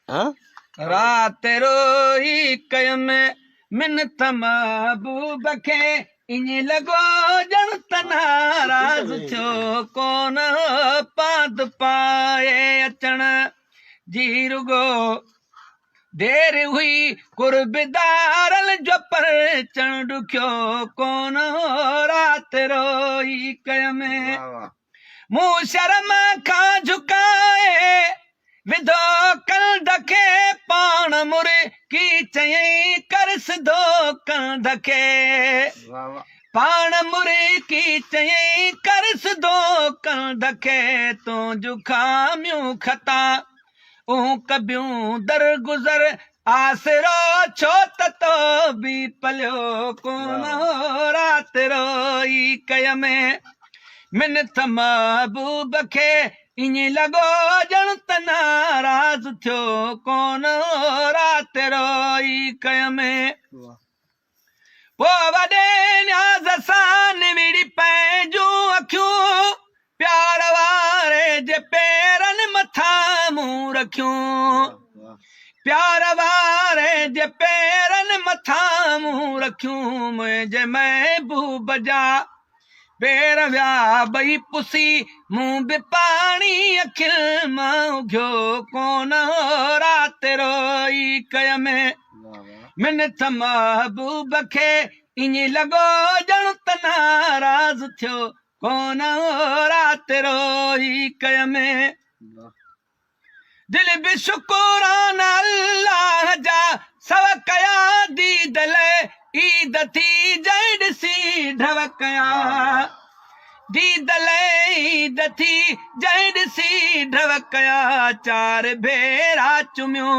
رات روئي ڪيم منٿ محبوب کي ائين لڳو ڄڻ ته ناراض ٿيو ڪونه هو پاند پائي اچڻ جي رڳو دير هئي قربدارن جو پرچڻ ڏکيو ڪونه هو رات روئي ڪيم مون شرم کان جهڪائي وڌو ڪنڌ کي پاڻ مرڪي چيائين ڪر سڌو ڪنڌ کي پاڻ مرڪي چيائين ڪر سڌو ڪنڌ کي تنهنجون خاميون خطا اون ڪبيون درگذر آسرو ڇو ته تو به پليو ڪونه هو رات روئي ڪيم منٿ محبوب کي ائين لڳو ڄڻ ته ناراض ٿيو ڪونه هو رات روئي ڪيم پوء وڏي نياز سان نوڙي پنهنجون اکيون پيار واري جي پيرن مٿان مون رکيون پيار واري جي پيرن مٿان مون رکيون منهنجي محبوب جا پير ويا ٻئي پسي مون به پاڻي اکين مان اگهيو ڪونه هو رات روئي ڪيم منٿ محبوب کي ائين لڳو ڄڻ ته ناراض ٿيو ڪونه هو رات روئي ڪيم دل به شڪرانا الله جا سو ڪيا ديد لئه عيد ٿي جنهن ڏسي ڍو ڪيا ديد لئه عيد ٿي جنهن ڏسي ڍو ڪيا چار ڀيرا چميو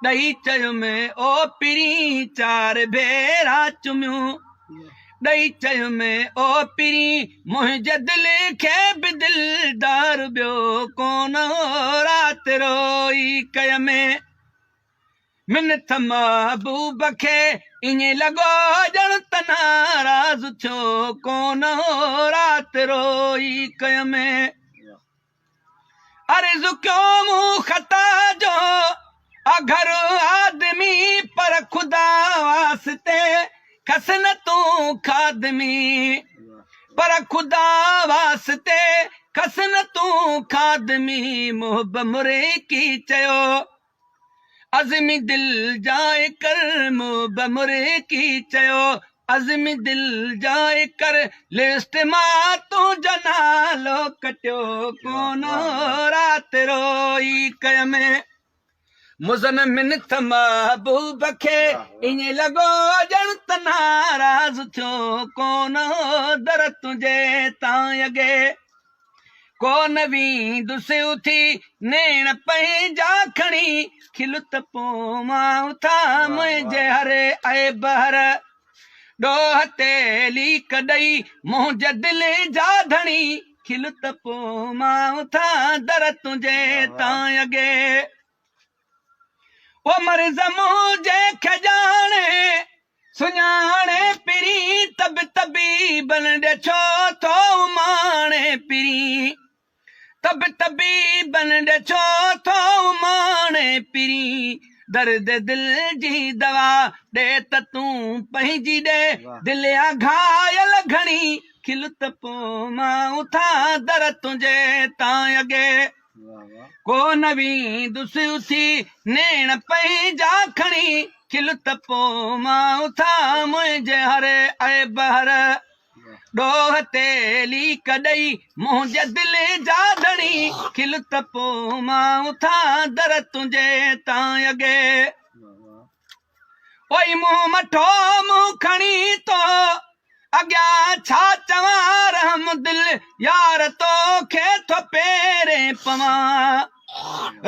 ڏئي چيم او پرين چار ڀيرا چميو ڏئي چيم او پرين منهنجي دل کي به دلدار ٻيو ڪونه هو رات روئي ڪيم منٿ محبوب کي ائين لڳو ڄڻ ته ناراض ٿيو ڪونه هو رات روئي ڪيم عرض ڪيو مون خطا جو اگهر آدمي پر خدا واسطي کس نه تون خادمي پر خدا واسطي کس نه تون خادمي محب مرڪي چيو عزمي دل جاء ڪر محب مرڪي چيو عزمي دل جاء ڪر لسٽ مان تنهنجو نالو ڪٽيو ڪونه رات روئي ڪيم مزن منٿ محبوب کي ائين لڳو ڄڻ ته ناراض ٿيو ڪونه در تنهنجي تان اڳي ڪو نه ويندس اٿي نيڻ پنهنجا کڻي کل ته پوان اٿان منهنجي هر عيب هر ڏوهه تي ليڪ ڏئي منهنجي دل جا ڌڻي کل ته پوان اٿان در تنهنجي تان اڳي او مرض منهنجي کي ڄاڻي سڃاڻي پرين طب طبيبن ڏي ڇو ٿو اماڻي پرين طب طبيبن ڏي ڇو ٿو اماڻي پرين درد دل جي دوا ڏي ته تون پنهنجي ڏي دل آ گهايل گهڻي کل ته پو مان اٿان در تنهنجي تان اڳي ڪو نه ويندس اٿي نيڻ پنهنجا کڻي کل ته پو مان اٿان منهنجي هر عيب هر ڏوهه تي ليڪ ڏئي منهنجي دل جا ڌڻي کل ته پو مان اٿان در تنهنجي تان اڳي اوئي منهن مٺو منهن کڻي تو اڳيان ڇا چوان رحم دل يار توکي ٿو پيرين پوان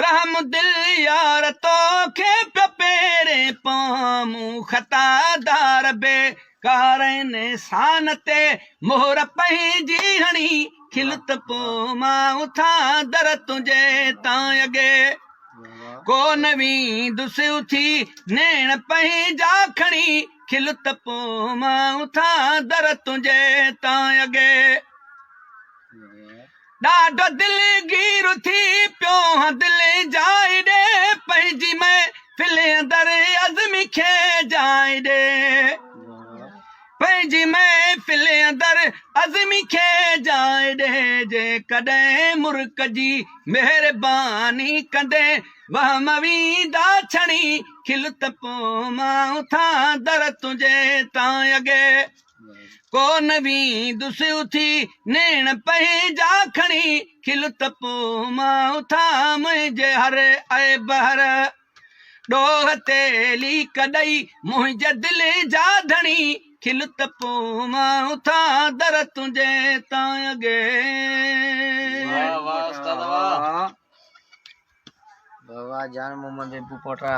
رحم دل يار توکي پيو پيرين پوان مون خطا دار بي ڪارين سان تي مهر پنهنجي هڻي کل ته پو مان اٿان در تنهنجي تان اڳي ڪو نه ويندس اٿي نيڻ پنهنجا کڻي کل ته پو مان اٿان در تنهنجي تان اڳي ڏاڍو دلگير ٿي پيو هان دل جائي ڏي پنهنجي محفل اندر عزمي کي جاء ڏي. پنهنجي محفل اندر عزمي کي جاء ڏي. جيڪڏهن مرڪ جي مهرباني ڪندين وهم ويندا ڇڻي کل ته پوء مان اٿان در تنهنجي تان اڳي ڪو نه ويندس اٿي نيڻ پنهنجا کڻي کل ته پوء مان اٿان منهنجي هر عيب هر ڏوهه تي ليڪ ڏئي منهنجي دل جا ڌڻي کل ته پوء مان اٿان در تنهنجي تان اڳي. واھ واھ استاد واھ. واھ واھ جان محمد پوپوٽا.